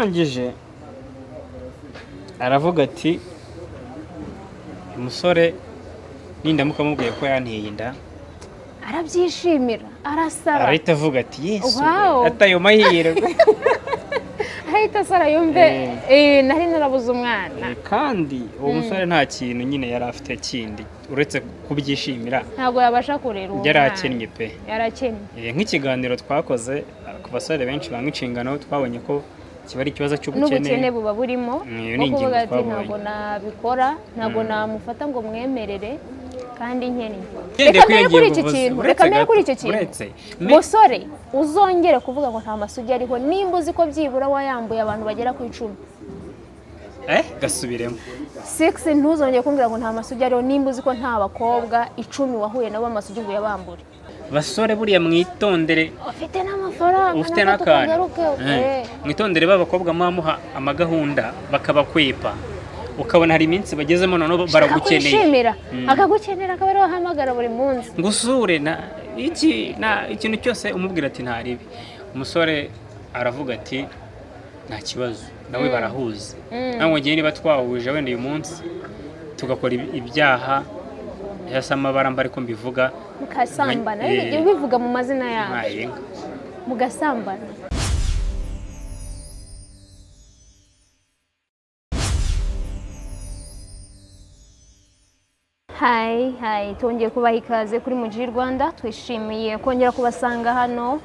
Arangije aravuga ati: "Uyu musore nindamuka mubwiye ko yanteye inda, arabyishimira, arasara." Arahita avuga ati: "Yesu!" Wow. Ati ayo mahirwe. Arahita asara yumve nari narabuze umwana. Kandi uwo musore nta kintu nyine yari afite kindi uretse kubyishimira. Ntabwo yabasha kurera uwo yari mwana. Akennye pe. Yarakennye. Nk'ikiganiro twakoze ku basore benshi banga inshingano, twabonye ko kiba ari ikibazo cy'ubukene. N'ubukene buba burimo. Iyo bwo ni ingingo kuvuga ati twabonye. Ntabwo nabikora, ntabwo namufata ngo mwemerere kandi nkennye. Ugendeye Reka kuri iyo mbere kuri ngingo icyo uvuze, kintu, uretse reka mbere gato, kuri icyo kintu. Uretse Musore, uzongere kuvuga ngo nta masugi ariho nimba uzi ko byibura wayambuye abantu bagera ku 10. Gasubiremo. Six, ntuzongere kumbwira ngo nta masugi ariho nimba uzi ko nta bakobwa 10 wahuye nabo amasugi ngo uyabambure. Basore, buriya mwitondere. Ufite n'amafaranga ufite nako n'akantu. Tukugarukeho. Mwitondere b'abakobwa muha amagahunda bakabakwepa, ukabona hari iminsi bagezemo noneho baragukeneye. Akakwishimira, akagukenera, akaba ariwe ahamagara buri munsi. Ngo usure na iki na ikintu cyose, umubwira ati ntaribi. Umusore aravuga ati nta kibazo, nawe barahuza. Ntabwo ngiye, niba twahuje wenda uyu munsi tugakora ibyaha cyangwa se amabara mba, ariko mbivuga. Mukasambana. Ariko ubivuga mu mazina yabo. Ntayenga. Mugasambana. Hi hi, twongeye kubaha ikaze kuri Muji Rwanda. Twishimiye kongera kubasanga hano.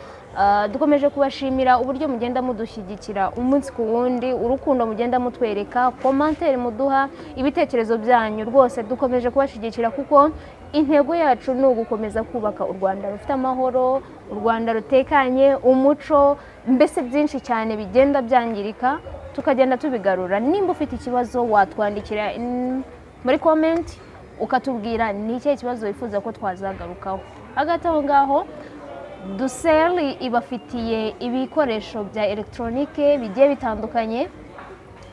Dukomeje kubashimira uburyo mugenda mudushyigikira umunsi ku wundi, urukundo mugenda mutwereka, commentaire muduha, ibitekerezo byanyu. Rwose dukomeje kubashyigikira kuko intego yacu ni ugukomeza kubaka u Rwanda rufite amahoro, u Rwanda rutekanye, umuco, mbese byinshi cyane bigenda byangirika tukagenda tubigarura. Nimba ufite ikibazo watwandikira muri comment ukatubwira ni ikihe kibazo wifuza ko twazagarukaho. Hagati aho ngaho, Duseri ibafitiye ibikoresho bya elegitoronike bigiye bitandukanye,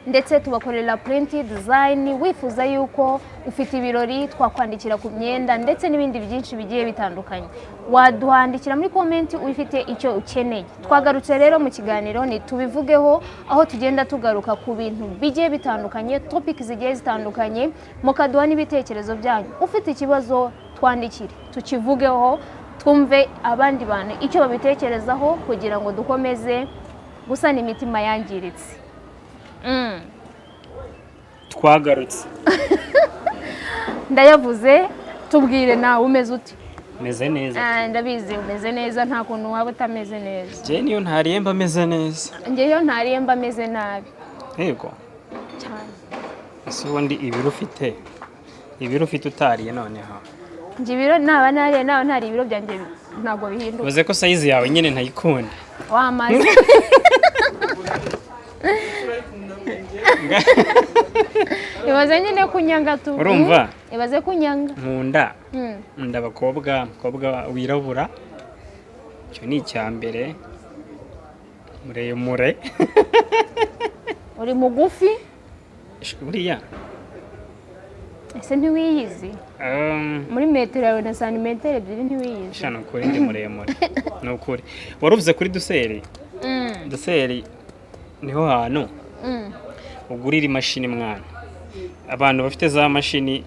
ndetse tubakorera print design. Wifuza yuko ufite ibirori twakwandikira ku myenda ndetse n'ibindi byinshi bigiye bitandukanye, waduhandikira muri comment ufite icyo ukeneye. Twagarutse rero mu kiganiro ni tubivugeho, aho tugenda tugaruka ku bintu bigiye bitandukanye, topic zigiye zitandukanye, mukaduha n'ibitekerezo byanyu. Ufite ikibazo twandikire tukivugeho, twumve abandi bantu icyo babitekerezaho kugira ngo dukomeze gusana imitima yangiritse. Twagarutse. Ndayavuze, tubwire nawe umeze ute? Meze neza. Ndabizi umeze neza, nta kuntu waba utameze neza. Njye niyo ntariye mba meze neza. Njye iyo ntariye mba meze nabi. Yego. Cyane. Ese ubundi ibiro ufite utariye noneho? Njye ibiro naba nariye naba ntariye, ibiro byanjye ntabwo bihinduka. Uvuze ko size yawe nyine ntayikunda. Wamaze. Ibaze nyine kunyanga tu. Urumva? Ibaze kunyanga. Nkunda, nkunda abakobwa, umukobwa wirabura, icyo ni icya mbere, muremure. Uri mugufi. Buriya Ese ntiwiyizi? Muri metero yawe na santimetero 2 ntiwiyizi? Sha, ni ukuri ndi muremure, ni ukuri. Wari uvuze kuri Duseri. Duseri niho hantu ugurira imashini mwana. Abantu bafite za mashini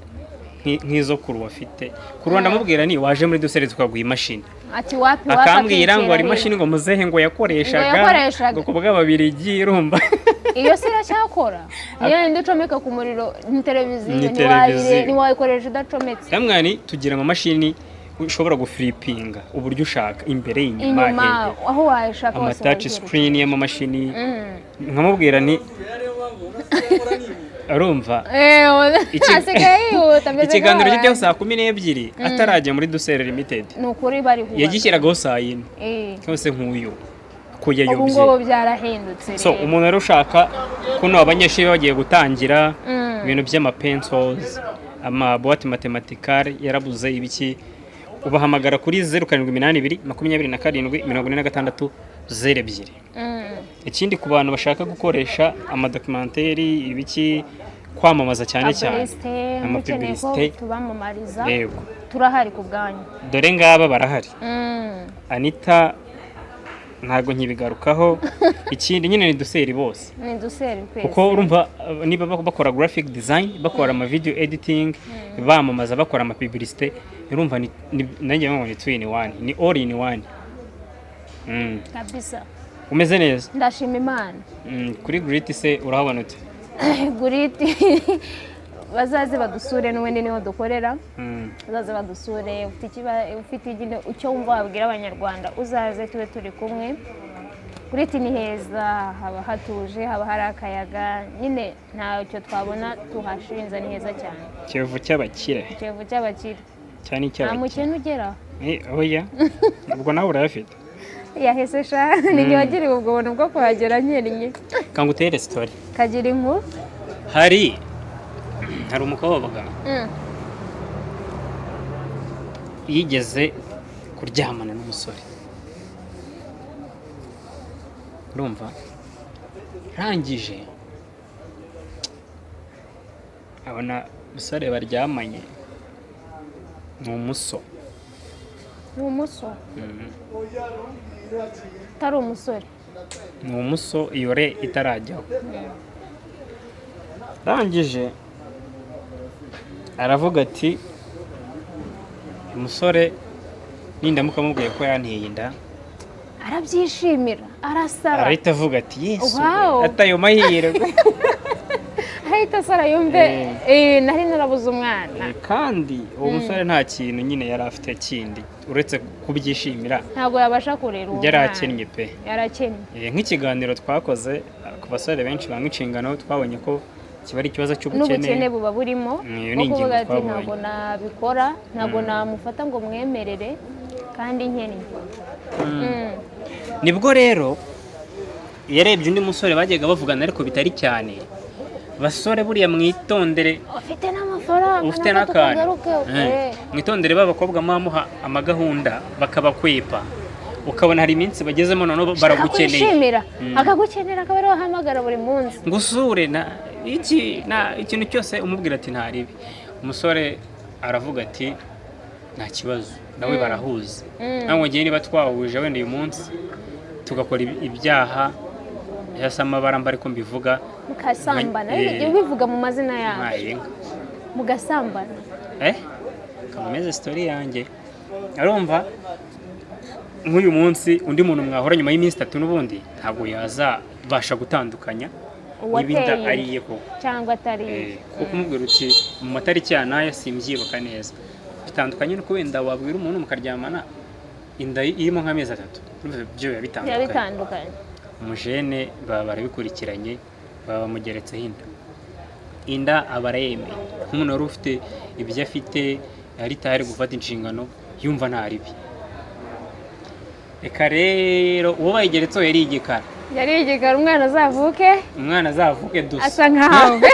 nk'izo kuruwa afite, kuruwa ndamubwira ni waje muri Duseri tukaguha imashini. Ati wapi wapi. Akambwira ngo hari akikera. Imashini ngo muzehe ngo yakoreshaga. Ngo yakoreshaga. Ngo ku bw'Ababirigi, urumva. Iyo si iracyakora? Niyo yindi ucomeka ku muriro, ni televiziyo. Ni televiziyo. Ntiwayikoresha udacometse. Kamwani tugira amamashini ushobora guflipinga uburyo ushaka, imbere, inyuma, inyuma, hehe. Aho wayishaka hose. Ama touch wayihereza. screen y'amamashini. Nkamubwira nti urumva Asigaye yihuta ameze ikiganiro nk'abantu. kijyaho saa 12 atarajya muri Duseri Limited. Ni ukuri bari kubaka. Yagishyiragaho saa 4 cyose nk'uyu ko Ubu yayobye. ngubu byarahindutse So rero. umuntu rero ushaka kuno abanyeshuri bagiye gutangira ibintu by'amapencils, amaboîte mathématicale yarabuze, ibiki, ubahamagara kuri 0782 27 46 02. Ikindi, ku bantu bashaka gukoresha amadocumentary, ibiki, kwamamaza cyane cyane, Publicité, mukeneye ko amapublicité, tubamamariza, yego, turahari ku bwanyu. Dore ngaba barahari. Anita. Ntabwo nkibigarukaho. Ikindi nyine ni duseri bose. Ni duseri twese. Kuko urumva niba bakora graphic design, bakora ama video editing, bamamaza, bakora ama publicité, urumva nanjye ngo ni two in one, ni all in one. Kabisa. Umeze neza? Ndashima Imana. Kuri Grit se urahabona ute? Grit bazaze badusure, n'ubundi niho dukorera. Bazaze badusure. Ufite nyine icyo wumva wabwira Abanyarwanda, uzaze tube turi kumwe. Grit ni heza, haba hatuje, haba hari akayaga, nyine ntacyo twabona tuhashinza, ni heza cyane. Kiyovu cy'abakire. Ikiyovu cy'abakire. Cyane. Nta Icy'abakire. mukene ugera. Oya, ubwo nawe urayafite. Yahese sha, ni wagiriwe ubwo buntu bwo kuhagera nkennye. Kanga utere story. Kagira inkuru. Hari umukobwa yigeze kuryamana n'umusore, urumva, rangije abona umusore baryamanye ni umuso. Ni umuso, utari umusore. Ni umuso, iyo re itarajyaho. Rangije aravuga ati: "Uyu musore nindamuka mubwiye ko yanteye inda, Arabyishimira, arasara. arahita avuga ati: 'Yesu, Wow. ati ayo mahirwe.'" Ahita asara yumve nari narabuze umwana. Kandi uwo musore nta kintu nyine yari afite kindi uretse kubyishimira. Ntabwo yabasha kurera uwo Yari mwana. akennye pe. Yarakennye. Nk'ikiganiro twakoze ku basore benshi banga inshingano, twabonye ko kiba ari ikibazo cy'ubukene. N'ubukene buba burimo. Iyo ni Nko kuvuga ingingo ati twabonye. ntabwo nabikora, ntabwo namufata ngo mwemerere kandi nkennye. Nibwo rero yarebye undi musore bajyaga bavugana ariko bitari cyane. Basore buriya mwitondere. Ufite n'amafaranga, Ufite nabwo n'akantu. tukugarukeho. Mwitondere b'abakobwa muba muha amagahunda bakabakwepa, ukabona hari iminsi bagezemo noneho baragukeneye. Akakwishimira, akagukenera, akaba ariwe ahamagara buri munsi. Ngo usure na iki na ikintu cyose, umubwira ati ntaribi. Umusore aravuga ati nta kibazo, nawe barahuza. Ntabwo ngiye, niba twahuje wenda uyu munsi tugakora ibyaha cyangwa se amabara mba ariko mbivuga. Mukasambana. Igihe ubivuga mu mazina yacu. Ntayenga. Mugasambana. Kameze story yanjye. Arumva nk'uyu munsi undi muntu mwahora nyuma y'iminsi 3, n'ubundi ntabwo yazabasha gutandukanya niba inda Uwateye ari iye koko cyangwa atari iye. Kuko kumubwira uti mu matariki ya n'aya simbyibuka neza, bitandukanye nuko wenda wabwira umuntu mukaryamana inda irimo nk'amezi 3. Urumva ibyo biba Biba bitandukanye. bitandukanye. Umujene baba barabikurikiranye, baba bamugeretseho inda. Inda aba arayemeye nk'umuntu wari ufite ibyo afite, yari tayari gufata inshingano, yumva nta ribi. Reka rero uwo bayigeretseho yari igikara. Yari igikara, umwana azavuke Umwana azavuke dusa. asa nkawe.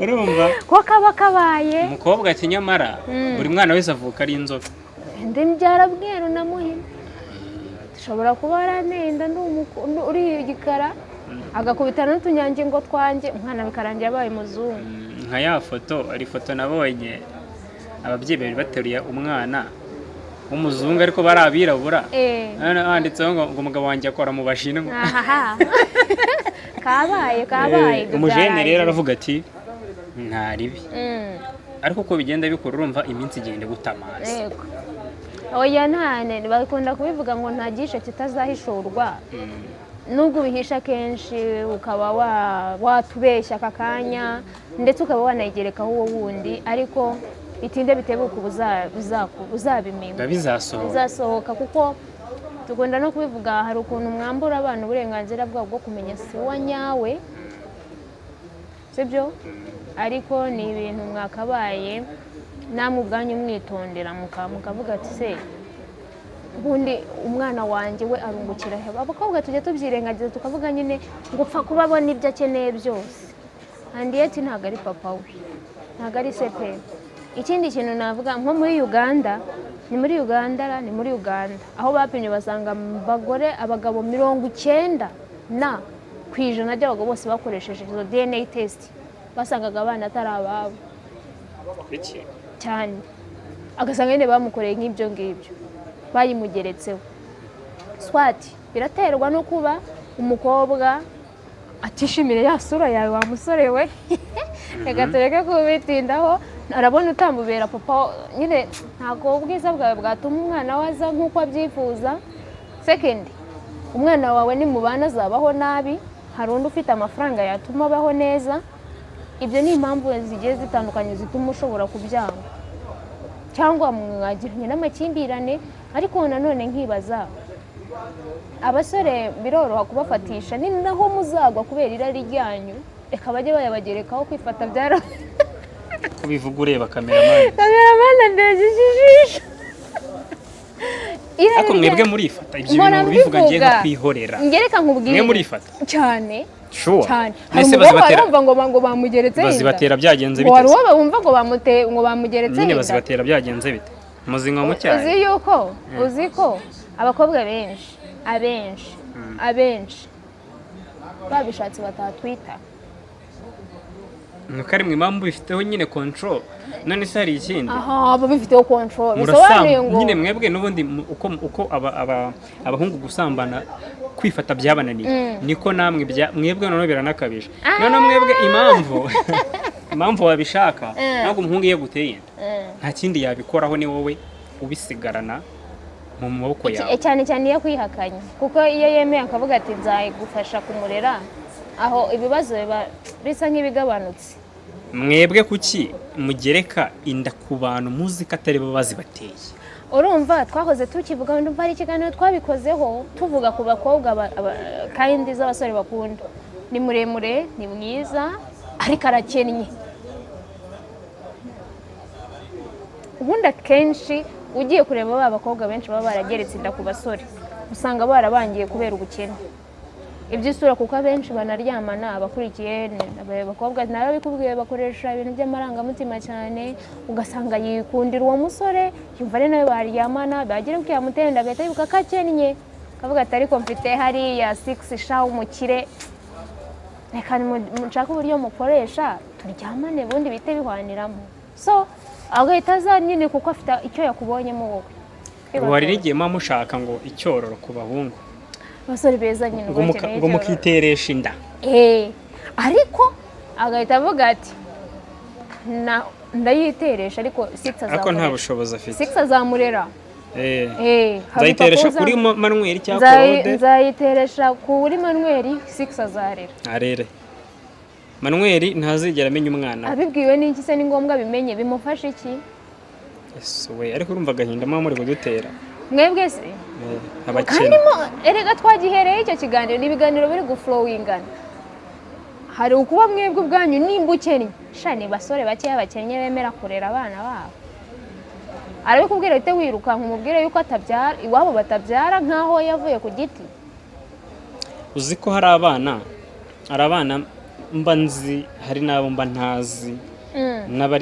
Urumva Ko kaba kabaye. umukobwa ati nyamara buri mwana wese avuka ari inzobe. Ndi mbyara bweru na muhima, dushobora kuba waranteye inda ndi uri igikara, agakubitana n'utunyangingo twanjye, umwana bikarangira abaye umuzungu. Nka ya foto, hari ifoto nabonye ababyeyi babiri bateruye umwana w'umuzungu ariko bari abirabura. Hano handitseho ngo umugabo wanjye akora mu Bashinwa. Ahaha, kabaye kabaye. Ibyo Umujene rero byarangiye. aravuga ati nta ribi, ariko uko bigenda bikura, urumva iminsi igenda igutamaza. Yego, oya, ntane bakunda kubivuga ngo nta gihishe kitazahishurwa. Nubwo ubihisha kenshi, ukaba watubeshya aka kanya, ndetse ukaba wanayigerekaho uwo wundi, ariko bitinde bitebuke uzabimenya. Biba bizasohoka. Bizasohoka, kuko tugunda no kubivuga, hari ukuntu mwambura abana uburenganzira bwabo bwo kumenya si wa nyawe, sibyo? Ariko ni ibintu mwakabaye namwe ubwanyu mwitondera, mukavuga ati se ubundi umwana wanjye we arungukira he? Abakobwa tujya tubyirengagiza, tukavuga nyine ngo upfa kuba abona ibyo akeneye byose, and yet ntabwo ari papa we, ntabwo ari se pe. Ikindi kintu navuga, nko muri Uganda, ni muri Uganda ra, ni muri Uganda aho bapimye basanga abagore, abagabo 90% by'abagabo bose bakoresheje izo DNA test basangaga abana atari ababo. Iki? Cyane, agasanga nyine bamukoreye nk'ibyo ngibyo, bayimugeretseho. Swati biraterwa no kuba umukobwa atishimira ya sura yawe, wa musore we. Reka tureke kubitindaho. Arabona utambubera papa nyine, ntabwo ubwiza bwawe bwatuma umwana we aza nk'uko abyifuza. Second, umwana wawe nimubana azabaho nabi, hari undi ufite amafaranga yatuma abaho neza. Ibyo ni impamvu zigiye zitandukanye zituma ushobora kubyanga cyangwa mwagiranye n'amakimbirane. Ariko nanone nkibaza, abasore biroroha kubafatisha, ni naho muzagwa kubera irari ryanyu. Reka bajye bayabagerekaho, kwifata byaro. Kubivuga ureba kameramani? Kameramani andeje ijisho. Irari Ariko mwebwe murifata ibyo Mpora bintu bivuga ngiye mbivuga. nkakwihorera. Ngereka nkubwire. Mwe murifata? Cyane. Sure? Cyane. Hari Mbese umugabo bazibatera wumva ngo bamugeretseho inda. Bazibatera byagenze Ngo wari bite? uwo bumva ngo bamugeretseho Nyine inda. bazibatera byagenze bite? Muzinywa mu Uzi cyayi? yuko, uzi ko abakobwa benshi, abenshi, abenshi babishatse batatwita. Nuko ari mwe impamvu bifiteho nyine control. None se hari ikindi? Aha babifiteho control, bisobanuye Murasam ngo nyine mwebwe n'ubundi uko abahungu gusambana, kwifata byabananiye, niko namwe mwebwe noneho biranakabije. Noneho mwebwe impamvu wabishaka, ntabwo umuhungu iyo aguteye inda nta kindi yabikoraho, ni wowe ubisigarana mu maboko yawe. Cyane cyane iyo akwihakanye, kuko iyo yemeye akavuga ati nzagufasha kumurera, aho ibibazo biba bisa nk'ibigabanutse. Mwebwe kuki mugereka inda ku bantu muzi ko atari bo bazibateye? Urumva twahoze tukivuga, ndumva hari ikiganiro twabikozeho tuvuga ku bakobwa kandi z'abasore bakunda. Ni muremure, ni mwiza, ariko arakennye. Ubundi akenshi ugiye kureba ba bakobwa benshi baba barageretse inda ku basore, usanga barabangiye kubera ubukene, iby'isura, kuko abenshi banaryamana abakurikiye abakobwa narabikubwiye, bakoresha ibintu by'amarangamutima cyane. Ugasanga yikundira uwo musore, yumva ari nawe baryamana, bagira uko yamutera agahita yibuka ko akennye, akavuga ati ariko mfite hariya sigisi sha w'umukire, reka nshake uburyo mukoresha turyamane, ubundi bite bihwaniramo. So agahita aza nyine kuko afite icyo yakubonyemo wowe. Ubu hari n'igihe muba mushaka ngo icyororo ku bahungu. Abasore beza nyine Ngo bakeneye ngo icyororo. Mukiteresha inda. Ariko agahita avuga ati ndayiteresha, ariko six Ariko nta azamurera. bushobozi afite. Six azamurera. Hari Nzayiteresha papa kuri Manuel cyangwa Claude. Nzayiteresha kuri Manuel, six azarera. Arere. Manuel ntazigera amenya umwana we. Abibwiwe n'iki se? Ni ngombwa bimenye? Bimufasha iki? Ese we, ariko urumva agahinda muba muri kudutera? Mwebwe se? Abakene. Kandi mo erega twagihereye icyo kiganiro, ni ibiganiro biri guflowingana. Hari ukuba mwebwe ubwanyu nimba ukennye sha, ni basore bakeya bakennye bemera kurera abana babo. Arabikubwira ahite wirukanka umubwire yuko atabyara, iwabo batabyara, nk'aho yavuye ku giti. Uzi ko hari abana mba nzi, hari n'abo mba ntazi,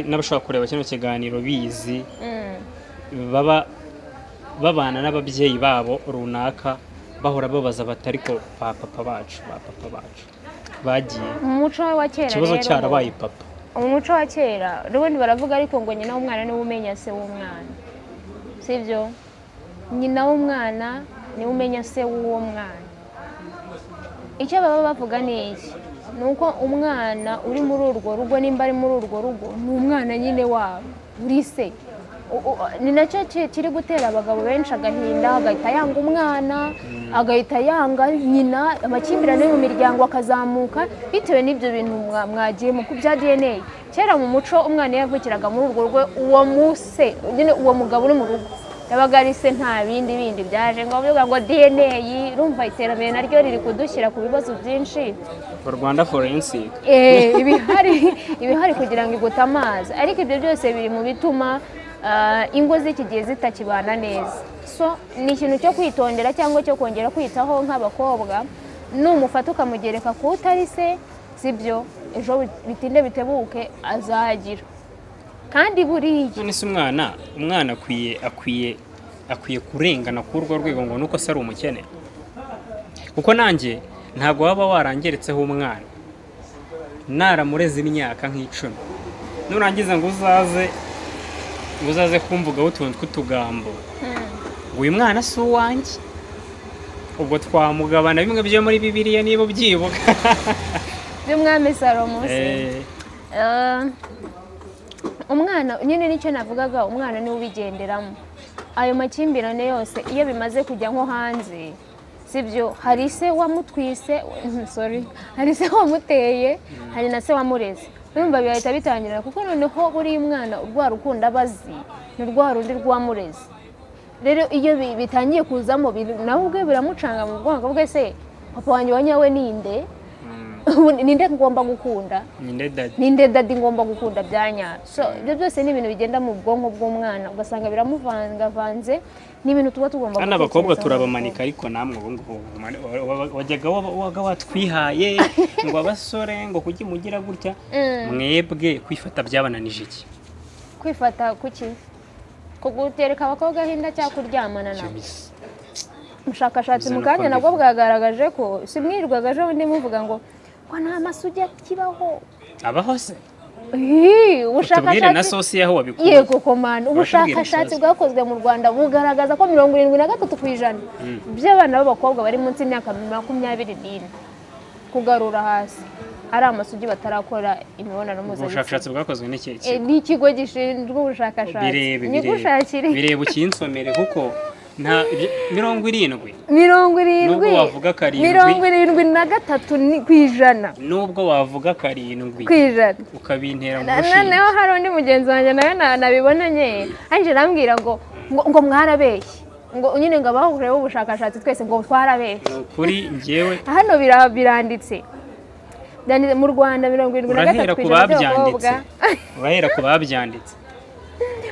n'abashobora kureba kino kiganiro bizi, baba babana n'ababyeyi babo runaka, bahora babaza bati ariko ba papa bacu, ba papa bacu bagiye? Mu muco wa kera Ikibazo rero, cyarabaye papa. Mu muco wa kera n'ubundi baravuga ariko ngo nyina w'umwana niwe umenya se w'umwana, sibyo? Nyina w'umwana niwe umenya se w'uwo mwana. Icyo baba bavuga ni iki? Ni uko umwana uri muri urwo rugo, nimba ari muri urwo rugo, ni umwana nyine wabo uri se. Ni nacyo kiri gutera abagabo benshi agahinda, agahita yanga umwana, agahita yanga nyina, amakimbirane mu miryango akazamuka bitewe n'ibyo bintu mwagiye mu bya DNA. Kera mu muco, umwana iyo yavukiraga muri urwo rugo, uwo muse nyine, uwo mugabo uri mu rugo yabaga ari se, nta bindi bindi byaje ngo bavuga ngo DNA. Urumva iterambere naryo riri kudushyira ku bibazo byinshi. Rwanda forensic. Ibihari kugira ngo igute amazi, ariko ibyo byose biri mu bituma ingo z'iki gihe zitakibana neza. So ni ikintu cyo kwitondera cyangwa cyo kongera kwitaho nk'abakobwa. Numufata ukamugereka ku utari se, sibyo, ejo bitinde bitebuke azagira kandi buriya. None se umwana akwiye kurengana kuri urwo rwego ngo nuko se ari umukene? Kuko nanjye ntabwo waba warangeretseho umwana naramureze imyaka nk'icumi, nurangiza ngo uzaze kumvugaho utuntu tw'utugambo ngo uyu mwana si uwanjye. Ubwo twamugabana bimwe byo muri Bibiliya, niba ubyibuka. By'umwami Salomo se? Eh. Umwana nyine nicyo navugaga, umwana niwe ubigenderamo. Ayo makimbirane yose iyo bimaze kujya nko hanze, sibyo? Hari se wamutwise, sorry, hari se wamuteye, hari na se wamureze. Urumva bihita bitangira, kuko noneho buriya umwana urwa rukundo aba azi ni rwa rundi rwamureze. Rero iyo bitangiye kuzamo, nawe ubwe biramucanga mu bwonko bwe: se papa wanjye wa nyawe ninde? Ninde ngomba gukunda? Ninde daddy? Ninde daddy ngomba gukunda bya nyabyo? So ibyo byose ni ibintu bigenda mu bwonko bw'umwana, ugasanga biramuvangavanze. Ni ibintu tuba tugomba Hano abakobwa gutekerezaho. Turabamanika, ariko namwe ubu ngubu wajyaga waga watwihaye ngo abasore ngo kuki mugira gutya, mwebwe kwifata byabananije iki? Kwifata kuki? Kugutereka abakobwa hinda cyangwa kuryamana nabo? Ubushakashatsi mu Biza no kanya nabwo kwandika. bwagaragaje ko si mwirwaga ejo bundi muvuga ngo nta masugi akibaho. Abaho se? Ih, Tubwire na ubushakashatsi source yaho wabikuye. Yego komanda. Uratubwira Ubushakashatsi isosi. bwakozwe mu Rwanda bugaragaza ko 73% by'abana b'abakobwa bari munsi y'imyaka 24 kugarura hasi ari amasugi, batarakora imibonano mpuzabitsina. Ubushakashatsi bwakozwe n'ikihe kigo? N'ikigo gishinzwe ubushakashatsi. Birebe, birebe. Nigushakire. Birebe ukinsomere, kuko nta 70? 70. Nubwo wavuga karindwi. 73 ku ijana. Nubwo wavuga karindwi Ku ijana. ukabintera mu rushinge. Noneho hari undi mugenzi wanjye nawe nabibonanye, anjye arambwira ngo mwarabeshye, ngo nyine ngo abakorewe ubushakashatsi twese ngo twarabeshye. Ni ukuri njyewe. Hano biranditse. Byanditse mu Rwanda 73% Urahera ku by'abakobwa. babyanditse, urahera ku babyanditse.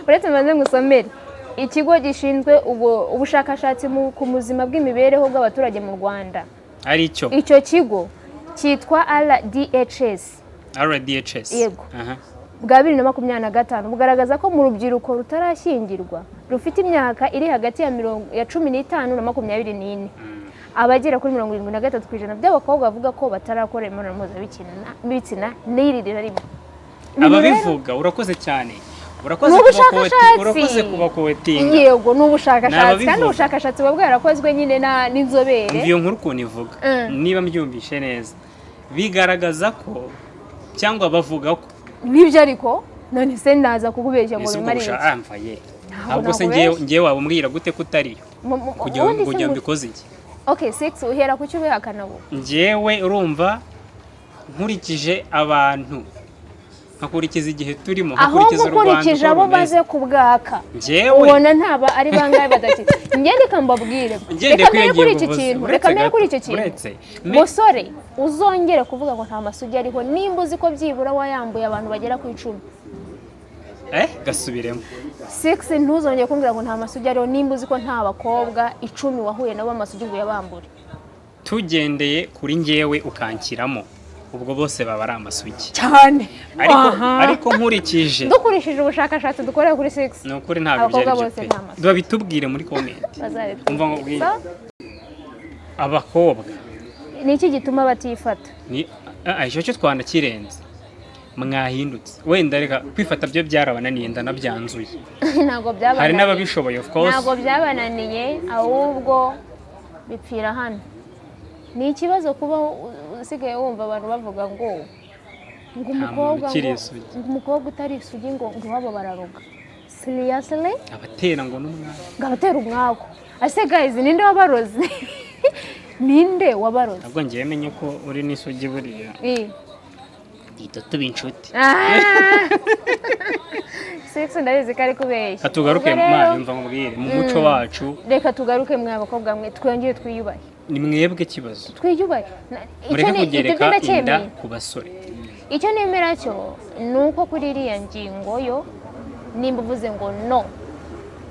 Uretse maze ngusomere. Ikigo gishinzwe ubushakashatsi ku buzima bw'imibereho bw'abaturage mu Rwanda, Ari cyo? icyo kigo cyitwa RDHS. RDHS. Yego. Aha. Bwa 2025 bugaragaza ko mu rubyiruko rutarashyingirwa rufite imyaka iri hagati ya 15 na 24, abagera kuri 73% by'abakobwa bavuga ko batarakora imibonano mpuzabitsina n'iri na rimwe. Ibintu rero- Ababivuga, urakoze cyane, urakoze Ni kubaquote. ubushakashatsi. Urakoze kubaquotinga. Yego, ni ubushakashatsi kandi Ni ababivuga. ubushakashatsi buba bwarakozwe nyine n'inzobere. Umva iyo nkuru ukuntu ivuga. Niba mbyumvishe neza, bigaragaza ko cyangwa bavuga ko Nibyo, ariko none se ndaza kukubeshya ngo Ese ubwo bimare iki? amva ye. Ntabwo Ahubwo se nakubeshya. ngewe waba umbwira gute ko utariyo? Kugira Ubundi se kugira ngo mbikoze iki? Okay, six, uhera ku cyo ubihakana ubu. Njyewe urumva, nkurikije abantu, nkakurikiza igihe turimo, Ahubwo nkakurikiza u Rwanda ukurikije uko abo rumeze. maze kubwaka, Njyewe ubona ntaba ari bangahe badakira? Njye reka mbabwire. Ngendeye Reka kuri iyo mbere kuri ngingo iki uvuze, kintu, uretse reka mbere gato, kuri icyo kintu. uretse Musore, uzongere kuvuga ngo nta masugi ariho nimba uzi ko byibura wayambuye abantu bagera ku 10. Eh, gasubiremo. Six, ntuzongere kumbwira ngo nta masugi ariho nimba uzi ko nta bakobwa 10 wahuye nabo amasugi ngo uyabambure. Tugendeye kuri njyewe ukanshyiramo, ubwo bose baba ari amasugi. Cyane. Ariko nkurikije Dukurikije ubushakashatsi dukorera kuri six, Ni ukuri, ntabwo ibyo abakobwa ari byo bose pe. nta masugi. Babitubwire muri comment. Bazabitubwire. Umva nkubwire. So, Abakobwa ni iki gituma batifata? Ni icyo cyo twanakirenze, mwahindutse. Wenda reka kwifata byo byarabananiye, ndanabyanzuye. Ntabwo byabananiye. Hari n'ababishoboye, of course. Ntabwo byabananiye, ahubwo bipfira hano. Ni ikibazo kuba usigaye wumva abantu bavuga ngo Nta muntu umukobwa ukiri ngo isugi. ngo umukobwa utari isugi ngo iwabo bararoga. Seriously? Abatera ngo n'umwana. Ngo abatera umwaku. Ase guys, ninde wabaroze? Ninde wabaroze? Ntabwo ngiye menye ko uri n'isugi buriya, Eh. duhita tuba inshuti. Ah! Six, ndabizi ko ari kubeshya. Katugaruke. Ubwo rero, Mwana, mva nkubwire, mu muco wacu reka tugaruke. Mwe abakobwa mwe, twongere twiyubahe. Ni mwebwe kibazo. Twiyubahe. Icyo Mureke ibyo kugereka byo inda ndacyemeye. ku basore. Icyo nemera cyo ni uko kuri iriya ngingo yo, nimba uvuze ngo no,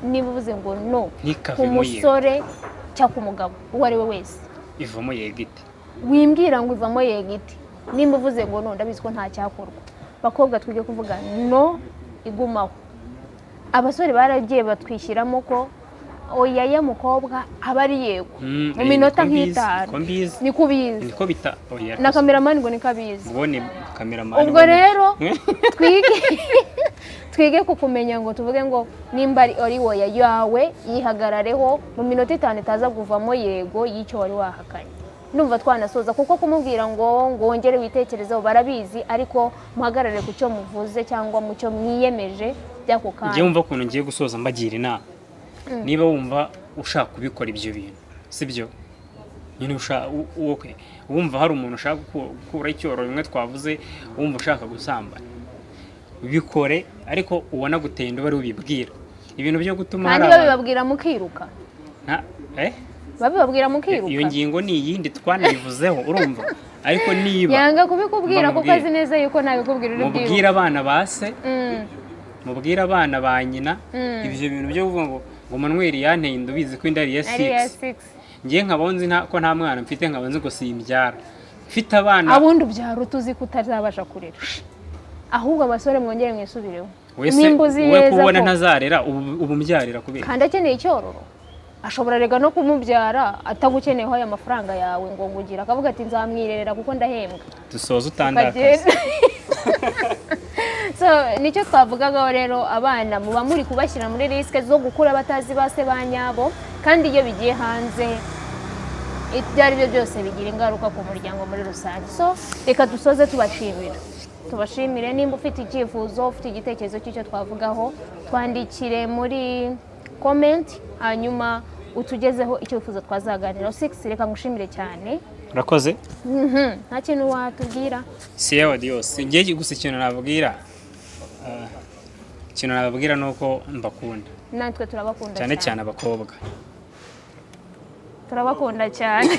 nimba uvuze ngo no ku Ntikavemo yego. musore cyangwa ku mugabo uwo ari we wese, Ivamo yego ite? Wimbwira ngo ivamo yego ite? Nimba uvuze ngo no, ndabizi ko nta cyakorwa. Bakobwa, twige kuvuga no igumaho. Abasore baragiye batwishyiramo ko oya ya mukobwa aba ari yego mu minota Niko mbizi, nk'itanu. niko mbizi. Niko ubizi? Niko bita oya. Na cameraman ngo niko abizi. Ubwo ni cameraman. Ubwo rero twige. Twige kukumenya ngo tuvuge ngo nimba ari oya yawe, yihagarareho mu minota 5 itaza kuvamo yego y'icyo wari wahakanye. Ndumva twanasoza, kuko kumubwira ngo wongere witekerezeho barabizi, ariko muhagarare ku cyo muvuze cyangwa mu cyo mwiyemeje by'ako Ngiye kanya. Wumva ukuntu ngiye gusoza mbagira inama. Niba wumva ushaka kubikora ibyo bintu, sibyo nyine, okay. Wumva hari umuntu ushaka gukura icyororo, bimwe twavuze, wumva ushaka gusambana, bikore, ariko ubona guteye inda ari ubibwira. Ibintu byo gutuma Kandi hari abantu babibabwira mukiruka. Eh? Babibabwira mukiruka. Iyo ngingo ni iyindi, twanayivuzeho, urumva? Ariko niba Yanga kubikubwira kuko Mubwire. azi neza yuko nabikubwira uri Mubwire bwiruke. abana ba se, mubwire abana ba nyina. Ibyo bintu byo kuvuga ngo Manuel yanteye inda, ubizi ko inda ari iya Ari iya 6. 6. Ngiye nkaba nzi ko nta mwana mfite, nkaba nzi ngo simbyara, mfite abana. Abundi ubyara utuzi ko utazabasha kurera. Ahubwo abasore mwongere mwisubireho. Wese Nimba uzi we neza kubona ko ntazarera, ubu mbyarira kubera kandi akeneye icyororo, ashobora rega no kumubyara atagukeneyeho aya mafaranga yawe ngo ngugira, akavuga ati nzamwirerera kuko ndahembwa. Dusoza utandakaza. Ukagenda. So nicyo twavugagaho rero, abana muba muri kubashyira muri risque zo gukura batazi ba se ba nyabo, kandi iyo bigiye hanze ibyo ari byo byose bigira ingaruka ku muryango muri rusange. So reka dusoze tubashimira, tubashimire. Nimba ufite icyifuzo, ufite igitekerezo cy'icyo twavugaho, twandikire muri comment, hanyuma utugezeho icyo wifuza twazaganiraho. Six, reka ngushimire cyane. Urakoze. Nta kintu watubwira? Siyo, adios. Ngiye gusa ikintu nababwira ni uko mbakunda. Natwe turabakunda. Cyane cyane abakobwa. Turabakunda cyane.